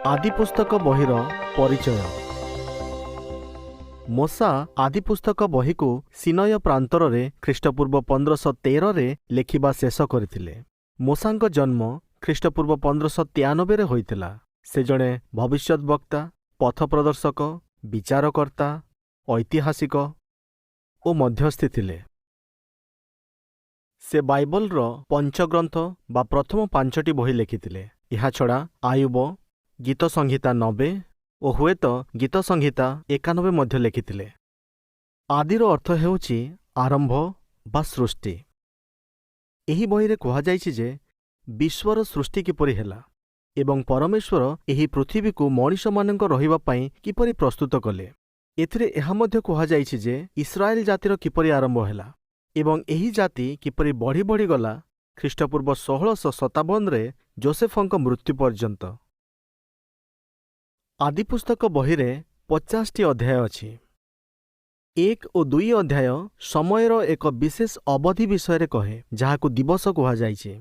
ଆଦିପୁସ୍ତକ ବହିର ପରିଚୟ। ମୋଶା ଆଦିପୁସ୍ତକ ବହିକୁ ସିନୟ ପ୍ରାନ୍ତରରେ ଖ୍ରୀଷ୍ଟପୂର୍ବ 1513ରେ ଲେଖିବା ଶେଷ କରିଥିଲେ। ମୋଶାଙ୍କ ଜନ୍ମ ଖ୍ରୀଷ୍ଟପୂର୍ବ 1593ରେ ହୋଇଥିଲା। ସେ ଜଣେ ଭବିଷ୍ୟଦ୍‌ବକ୍ତା, ପଥପ୍ରଦର୍ଶକ, ବିଚାରକର୍ତ୍ତା, ଐତିହାସିକ ଓ ମଧ୍ୟସ୍ଥି ଥିଲେ। ସେ ବାଇବଲର ପଞ୍ଚଗ୍ରନ୍ଥ ବା ପ୍ରଥମ ପାଞ୍ଚଟି ବହି ଲେଖିଥିଲେ। ଏହାଛଡ଼ା ଆୟୁବ, ଗୀତସଂହିତା 90 ଓ ହୁଏତ ଗୀତସଂହିତା 91 ମଧ୍ୟ ଲେଖିଥିଲେ। ଆଦିର ଅର୍ଥ ହେଉଛି ଆରମ୍ଭ ବା ସୃଷ୍ଟି। ଏହି ବହିରେ କୁହାଯାଇଛି ଯେ ବିଶ୍ୱର ସୃଷ୍ଟି କିପରି ହେଲା ଏବଂ ପରମେଶ୍ୱର ଏହି ପୃଥିବୀକୁ ମଣିଷମାନଙ୍କ ରହିବା ପାଇଁ କିପରି ପ୍ରସ୍ତୁତ କଲେ। ଏଥିରେ ଏହା ମଧ୍ୟ କୁହାଯାଇଛି ଯେ ଇସ୍ରାଏଲ ଜାତିର କିପରି ଆରମ୍ଭ ହେଲା ଏବଂ ଏହି ଜାତି କିପରି ବଢ଼ି ବଢ଼ି ଗଲା, ଖ୍ରୀଷ୍ଟପୂର୍ବ 1657ରେ ଜୋସେଫଙ୍କ ମୃତ୍ୟୁ ପର୍ଯ୍ୟନ୍ତ। ଆଦିପୁସ୍ତକ ବହିରେ 50ଟି ଅଧ୍ୟାୟ ଅଛି। 1 ଓ 2 ଅଧ୍ୟାୟ ସମୟର ଏକ ବିଶେଷ ଅବଧି ବିଷୟରେ କହେ, ଯାହାକୁ ଦିବସ କୁହାଯାଇଛି।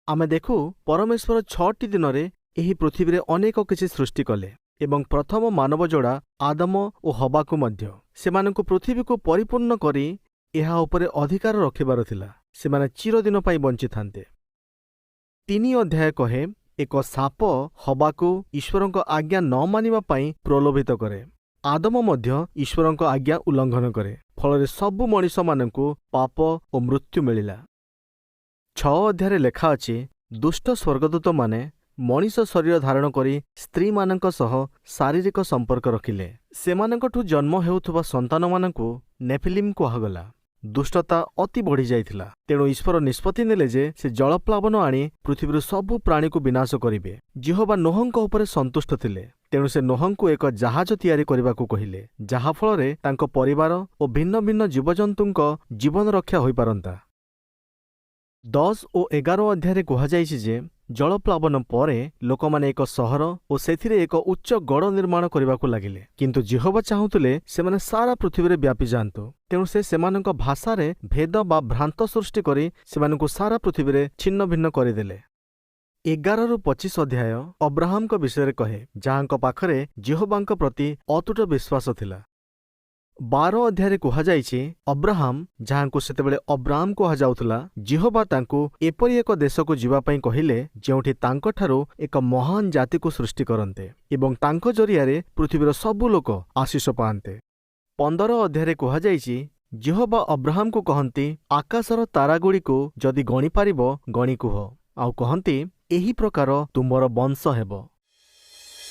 ଆମେ ଦେଖୁ, ପରମେଶ୍ୱର 6ଟି ଦିନରେ ଏହି ପୃଥିବୀରେ ଅନେକ କିଛି ସୃଷ୍ଟି କଲେ ଏବଂ ପ୍ରଥମ ମାନବ ଯୋଡ଼ା ଆଦମ ଓ ହବାକୁ ମଧ୍ୟ। ସେମାନଙ୍କୁ ପୃଥିବୀକୁ ପରିପୂର୍ଣ୍ଣ କରି ଏହା ଉପରେ ଅଧିକାର ରଖିବାର ଥିଲା। ସେମାନେ ଚିରଦିନ ପାଇଁ ବଞ୍ଚିଥାନ୍ତେ। 3 ଅଧ୍ୟାୟ କହେ, ଏକ ସାପ ହବାକୁ ଈଶ୍ୱରଙ୍କ ଆଜ୍ଞା ନ ମାନିବା ପାଇଁ ପ୍ରଲୋଭିତ କରେ। ଆଦମ ମଧ୍ୟ ଈଶ୍ୱରଙ୍କ ଆଜ୍ଞା ଉଲ୍ଲଂଘନ କରେ। ଫଳରେ ସବୁ ମଣିଷମାନଙ୍କୁ ପାପ ଓ ମୃତ୍ୟୁ ମିଳିଲା। 6 ଅଧ୍ୟାୟରେ ଲେଖା ଅଛି, ଦୁଷ୍ଟ ସ୍ୱର୍ଗଦୂତମାନେ ମଣିଷ ଶରୀର ଧାରଣ କରି ସ୍ତ୍ରୀମାନଙ୍କ ସହ ଶାରୀରିକ ସମ୍ପର୍କ ରଖିଲେ। ସେମାନଙ୍କଠୁ ଜନ୍ମ ହେଉଥିବା ସନ୍ତାନମାନଙ୍କୁ ନେଫିଲିମ୍ କୁହାଗଲା। ଦୁଷ୍ଟତା ଅତି ବଢ଼ିଯାଇଥିଲା। ତେଣୁ ଈଶ୍ୱର ନିଷ୍ପତ୍ତି ନେଲେ ଯେ ସେ ଜଳପ୍ଲାବନ ଆଣି ପୃଥିବୀରୁ ସବୁ ପ୍ରାଣୀକୁ ବିନାଶ କରିବେ। ଜିହୋବା ନୋହଙ୍କ ଉପରେ ସନ୍ତୁଷ୍ଟ ଥିଲେ। ତେଣୁ ସେ ନୋହଙ୍କୁ ଏକ ଜାହାଜ ତିଆରି କରିବାକୁ କହିଲେ, ଯାହାଫଳରେ ତାଙ୍କ ପରିବାର ଓ ଭିନ୍ନ ଭିନ୍ନ ଜୀବଜନ୍ତୁଙ୍କ ଜୀବନ ରକ୍ଷା ହୋଇପାରନ୍ତା। 10 ଓ 11 ଅଧ୍ୟାୟରେ କୁହାଯାଇଛି ଯେ ଜଳପ୍ଲାବନ ପରେ ଲୋକମାନେ ଏକ ସହର ଓ ସେଥିରେ ଏକ ଉଚ୍ଚ ଗଡ଼ ନିର୍ମାଣ କରିବାକୁ ଲାଗିଲେ। କିନ୍ତୁ ଜିହୋବା ଚାହୁଁଥିଲେ ସେମାନେ ସାରା ପୃଥିବୀରେ ବ୍ୟାପି ଯାଆନ୍ତୁ। ତେଣୁ ସେ ସେମାନଙ୍କ ଭାଷାରେ ଭେଦ ବା ଭ୍ରାନ୍ତ ସୃଷ୍ଟି କରି ସେମାନଙ୍କୁ ସାରା ପୃଥିବୀରେ ଛିନ୍ନ ଭିନ୍ନ କରିଦେଲେ। 11ରୁ 25 ଅଧ୍ୟାୟ ଅବ୍ରାହାମଙ୍କ ବିଷୟରେ କହେ, ଯାହାଙ୍କ ପାଖରେ ଜିହୋବାଙ୍କ ପ୍ରତି ଅତୁଟ ବିଶ୍ୱାସ ଥିଲା। 12 ଅଧ୍ୟାୟରେ କୁହାଯାଇଛି, ଅବ୍ରାହାମ, ଯାହାଙ୍କୁ ସେତେବେଳେ ଅବ୍ରାମ କୁହାଯାଉଥିଲା, ଜିହୋବା ତାଙ୍କୁ ଏପରି ଏକ ଦେଶକୁ ଯିବା ପାଇଁ କହିଲେ, ଯେଉଁଠି ତାଙ୍କଠାରୁ ଏକ ମହାନ ଜାତିକୁ ସୃଷ୍ଟି କରନ୍ତେ ଏବଂ ତାଙ୍କ ଜରିଆରେ ପୃଥିବୀର ସବୁ ଲୋକ ଆଶିଷ ପାଆନ୍ତେ। 15 ଅଧ୍ୟାୟରେ କୁହାଯାଇଛି, ଜିହୋବା ଅବ୍ରାହାମକୁ କହନ୍ତି, "ଆକାଶର ତାରାଗୁଡ଼ିକୁ ଯଦି ଗଣିପାରିବ, ଗଣି କୁହ।" ଆଉ କହନ୍ତି, "ଏହି ପ୍ରକାର ତୁମର ବଂଶ ହେବ।"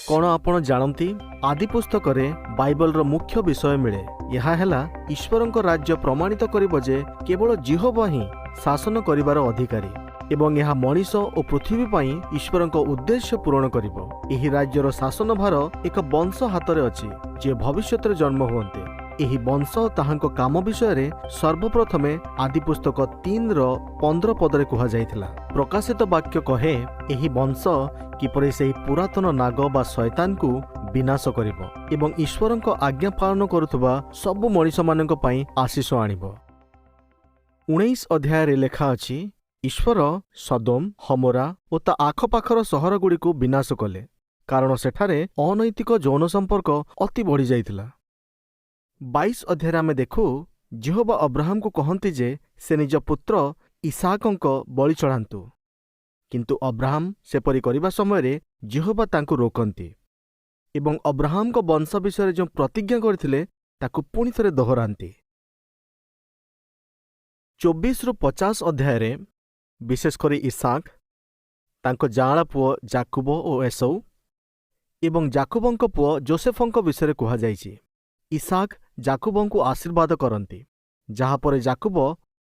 କ'ଣ ଆପଣ ଜାଣନ୍ତି, ଆଦିପୁସ୍ତକରେ ବାଇବଲର ମୁଖ୍ୟ ବିଷୟ ମିଳେ? ଏହା ହେଲା, ଈଶ୍ୱରଙ୍କ ରାଜ୍ୟ ପ୍ରମାଣିତ କରିବ ଯେ କେବଳ ଜିହୋବା ହିଁ ଶାସନ କରିବାର ଅଧିକାରୀ ଏବଂ ଏହା ମଣିଷ ଓ ପୃଥିବୀ ପାଇଁ ଈଶ୍ୱରଙ୍କ ଉଦ୍ଦେଶ୍ୟ ପୂରଣ କରିବ। ଏହି ରାଜ୍ୟର ଶାସନଭାର ଏକ ବଂଶ ହାତରେ ଅଛି, ଯିଏ ଭବିଷ୍ୟତରେ ଜନ୍ମ ହୁଅନ୍ତେ। ଏହି ବଂଶ ତାହାଙ୍କ କାମ ବିଷୟରେ ସର୍ବପ୍ରଥମେ ଆଦିପୁସ୍ତକ 3ର 15 ପଦରେ କୁହାଯାଇଥିଲା। ପ୍ରକାଶିତ ବାକ୍ୟ କହେ, ଏହି ବଂଶ କିପରି ସେହି ପୁରାତନ ନାଗ ବା ଶୟତାନକୁ ବିନାଶ କରିବ ଏବଂ ଈଶ୍ୱରଙ୍କ ଆଜ୍ଞା ପାଳନ କରୁଥିବା ସବୁ ମଣିଷମାନଙ୍କ ପାଇଁ ଆଶିଷ ଆଣିବ। 19 ଅଧ୍ୟାୟରେ ଲେଖା ଅଛି, ଈଶ୍ୱର ସଦୋମ, ହମୋରା ଓ ତା ଆଖପାଖର ସହରଗୁଡ଼ିକୁ ବିନାଶ କଲେ, କାରଣ ସେଠାରେ ଅନୈତିକ ଯୌନ ସମ୍ପର୍କ ଅତି ବଢ଼ିଯାଇଥିଲା। 22 ଅଧ୍ୟାୟରେ ଆମେ ଦେଖୁ, ଜିହୋବା ଅବ୍ରାହାମକୁ କହନ୍ତି ଯେ ସେ ନିଜ ପୁତ୍ର ଇସାକଙ୍କ ବଳି ଚଢ଼ାନ୍ତୁ। କିନ୍ତୁ ଅବ୍ରାହାମ ସେପରି କରିବା ସମୟରେ ଜିହୋବା ତାଙ୍କୁ ରୋକନ୍ତି ଏବଂ ଅବ୍ରାହାମଙ୍କ ବଂଶ ବିଷୟରେ ଯେଉଁ ପ୍ରତିଜ୍ଞା କରିଥିଲେ, ତାକୁ ପୁଣି ଥରେ ଦୋହରାନ୍ତି। 24ରୁ 50 ଅଧ୍ୟାୟରେ ବିଶେଷ କରି ଇସାକ, ତାଙ୍କ ଯାଆଁଳା ପୁଅ ଜାକୁବ ଓ ଏସଉ ଏବଂ ଜାକୁବଙ୍କ ପୁଅ ଜୋସେଫଙ୍କ ବିଷୟରେ କୁହାଯାଇଛି। ଇସାକ ଜାକୁବଙ୍କୁ ଆଶୀର୍ବାଦ କରନ୍ତି, ଯାହାପରେ ଜାକୁବ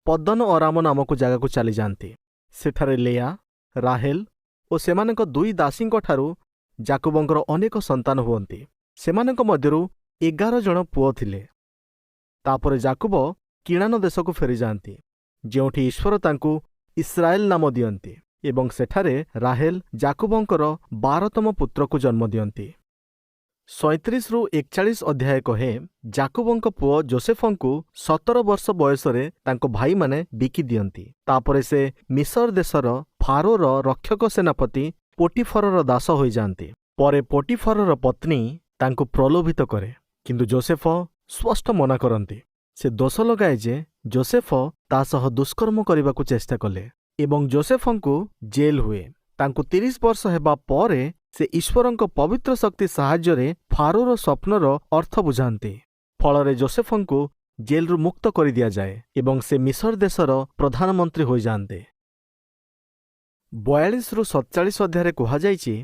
ପଦ୍ଦନ ଅରାମ ନାମକ ଜାଗାକୁ ଚାଲିଯାଆନ୍ତି। ସେଠାରେ ଲେୟା, ରାହେଲ ଓ ସେମାନଙ୍କ ଦୁଇ ଦାସୀଙ୍କଠାରୁ ଜାକୁବଙ୍କର ଅନେକ ସନ୍ତାନ ହୁଅନ୍ତି। ସେମାନଙ୍କ ମଧ୍ୟରୁ 11 ଜଣ ପୁଅ ଥିଲେ। ତାପରେ ଜାକୁବ କିଣାନ ଦେଶକୁ ଫେରିଯାଆନ୍ତି, ଯେଉଁଠି ଈଶ୍ୱର ତାଙ୍କୁ ଇସ୍ରାଏଲ ନାମ ଦିଅନ୍ତି ଏବଂ ସେଠାରେ ରାହେଲ ଜାକୁବଙ୍କର 12ତମ ପୁତ୍ରକୁ ଜନ୍ମ ଦିଅନ୍ତି। 37ରୁ 41 ଅଧ୍ୟାୟ କହେ, ଜାକୁବଙ୍କ ପୁଅ ଜୋସେଫଙ୍କୁ 17 ବର୍ଷ ବୟସରେ ତାଙ୍କ ଭାଇମାନେ ବିକି ଦିଅନ୍ତି। ତାପରେ ସେ ମିଶର ଦେଶର ଫାରୋର ରକ୍ଷକ ସେନାପତି ପୋଟିଫରର ଦାସ ହୋଇଯାଆନ୍ତି। ପରେ ପୋଟିଫରର ପତ୍ନୀ ତାଙ୍କୁ ପ୍ରଲୋଭିତ କରେ, କିନ୍ତୁ ଜୋସେଫ ସ୍ପଷ୍ଟ ମନା କରନ୍ତି। ସେ ଦୋଷ ଲଗାଏ ଯେ ଜୋସେଫ ତା ସହ ଦୁଷ୍କର୍ମ କରିବାକୁ ଚେଷ୍ଟା କଲେ ଏବଂ ଜୋସେଫଙ୍କୁ ଜେଲ୍ ହୁଏ। ତାଙ୍କୁ 30 ବର୍ଷ ହେବା ପରେ ସେ ଈଶ୍ୱରଙ୍କ ପବିତ୍ର ଶକ୍ତି ସାହାଯ୍ୟରେ ଫାରୋର ସ୍ୱପ୍ନର ଅର୍ଥ ବୁଝାନ୍ତି। ଫଳରେ ଜୋସେଫଙ୍କୁ ଜେଲ୍ରୁ ମୁକ୍ତ କରିଦିଆଯାଏ ଏବଂ ସେ ମିଶର ଦେଶର ପ୍ରଧାନମନ୍ତ୍ରୀ ହୋଇଯାଆନ୍ତି। 42ରୁ 47 ଅଧ୍ୟାୟରେ କୁହାଯାଇଛି,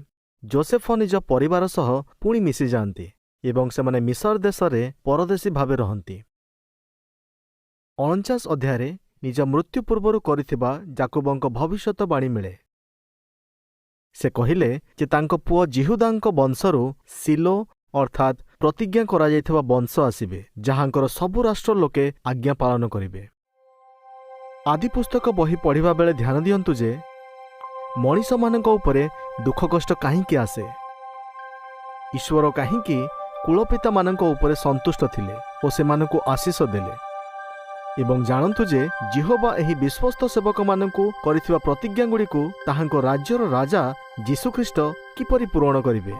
ଜୋସେଫ ନିଜ ପରିବାର ସହ ପୁଣି ମିଶିଯାଆନ୍ତି ଏବଂ ସେମାନେ ମିଶର ଦେଶରେ ପରଦେଶୀ ଭାବେ ରହନ୍ତି। 49 ଅଧ୍ୟାୟରେ ନିଜ ମୃତ୍ୟୁ ପୂର୍ବରୁ କରିଥିବା ଜାକୁବଙ୍କ ଭବିଷ୍ୟତବାଣୀ ମିଳେ। ସେ କହିଲେ ଯେ ତାଙ୍କ ପୁଅ ଜିହୁଦାଙ୍କ ବଂଶରୁ ସିଲୋ ଅର୍ଥାତ୍ ପ୍ରତିଜ୍ଞା କରାଯାଇଥିବା ବଂଶ ଆସିବେ, ଯାହାଙ୍କର ସବୁ ରାଷ୍ଟ୍ର ଲୋକେ ଆଜ୍ଞା ପାଳନ କରିବେ। ଆଦିପୁସ୍ତକ ବହି ପଢ଼ିବା ବେଳେ ଧ୍ୟାନ ଦିଅନ୍ତୁ ଯେ ମଣିଷମାନଙ୍କ ଉପରେ ଦୁଃଖ କଷ୍ଟ କାହିଁକି ଆସେ, ଈଶ୍ୱର କାହିଁକି କୁଳପିତାମାନଙ୍କ ଉପରେ ସନ୍ତୁଷ୍ଟ ଥିଲେ ଓ ସେମାନଙ୍କୁ ଆଶିଷ ଦେଲେ ଏବଂ ଜାଣନ୍ତୁ ଯେ ଜିହୋବା ଏହି ବିଶ୍ୱସ୍ତ ସେବକମାନଙ୍କୁ କରିଥିବା ପ୍ରତିଜ୍ଞାଗୁଡ଼ିକୁ ତାହାଙ୍କ ରାଜ୍ୟର ରାଜା ଯୀଶୁଖ୍ରୀଷ୍ଟ କିପରି ପୂରଣ କରିବେ।